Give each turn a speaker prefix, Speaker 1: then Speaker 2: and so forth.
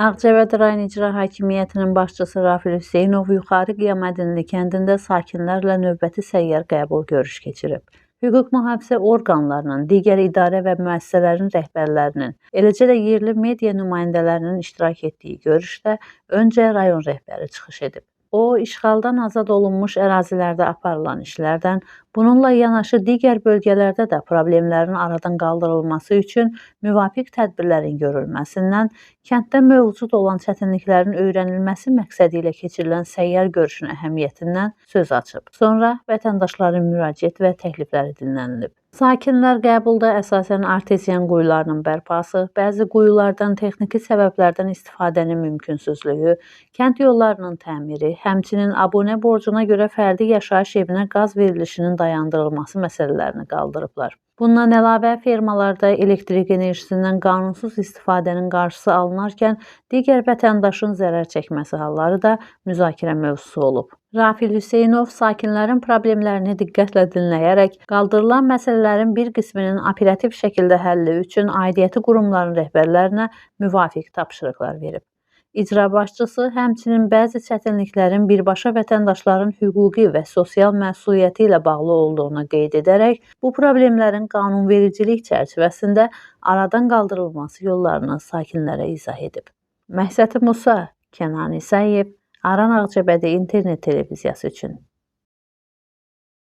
Speaker 1: Ağcabədi rayon İcra Hakimiyyətinin başçısı Rafil Hüseynov Yuxarı Qiyamədinli kəndində sakinlərlə növbəti səyyar qəbul görüş keçirib. Hüquq mühafizə orqanlarının, digər idarə və müəssisələrin rəhbərlərinin, eləcə də yerli media nümayəndələrinin iştirak etdiyi görüşdə öncə rayon rəhbəri çıxış edib. O, işğaldan azad olunmuş ərazilərdə aparılan işlərdən, bununla yanaşı digər bölgələrdə də problemlərin aradan qaldırılması üçün müvafiq tədbirlərin görülməsindən, kənddə mövcud olan çətinliklərin öyrənilməsi məqsədi ilə keçirilən səyyar görüşün əhəmiyyətindən söz açıb. Sonra vətəndaşların müraciət və təklifləri dinlənilib. Sakinlər qəbulda əsasən arteziyan quyularının bərpası, bəzi quyulardan texniki səbəblərdən istifadənin mümkünsüzlüyü, kənd yollarının təmiri, həmçinin abunə borcuna görə fərdi yaşayış evinə qaz verilişinin dayandırılması məsələlərini qaldırıblar. Bundan əlavə fermalarda elektrik enerjisindən qanunsuz istifadənin qarşısı alınarkən digər vətəndaşın zərər çəkməsi halları da müzakirə mövzusu olub. Rafil Hüseynov sakinlərin problemlərini diqqətlə dinləyərək qaldırılan məsələlərin bir qisminin operativ şəkildə həlli üçün aidiyyəti qurumların rəhbərlərinə müvafiq tapşırıqlar verib. İcra başçısı həmçinin bəzi çətinliklərin birbaşa vətəndaşların hüquqi və sosial məsuliyyəti ilə bağlı olduğunu qeyd edərək, bu problemlərin qanunvericilik çərçivəsində aradan qaldırılması yollarını sakinlərə izah edib. Məhsəti Musa, Kənan İsayev, Aran Ağcabədi İnternet Televiziyası üçün.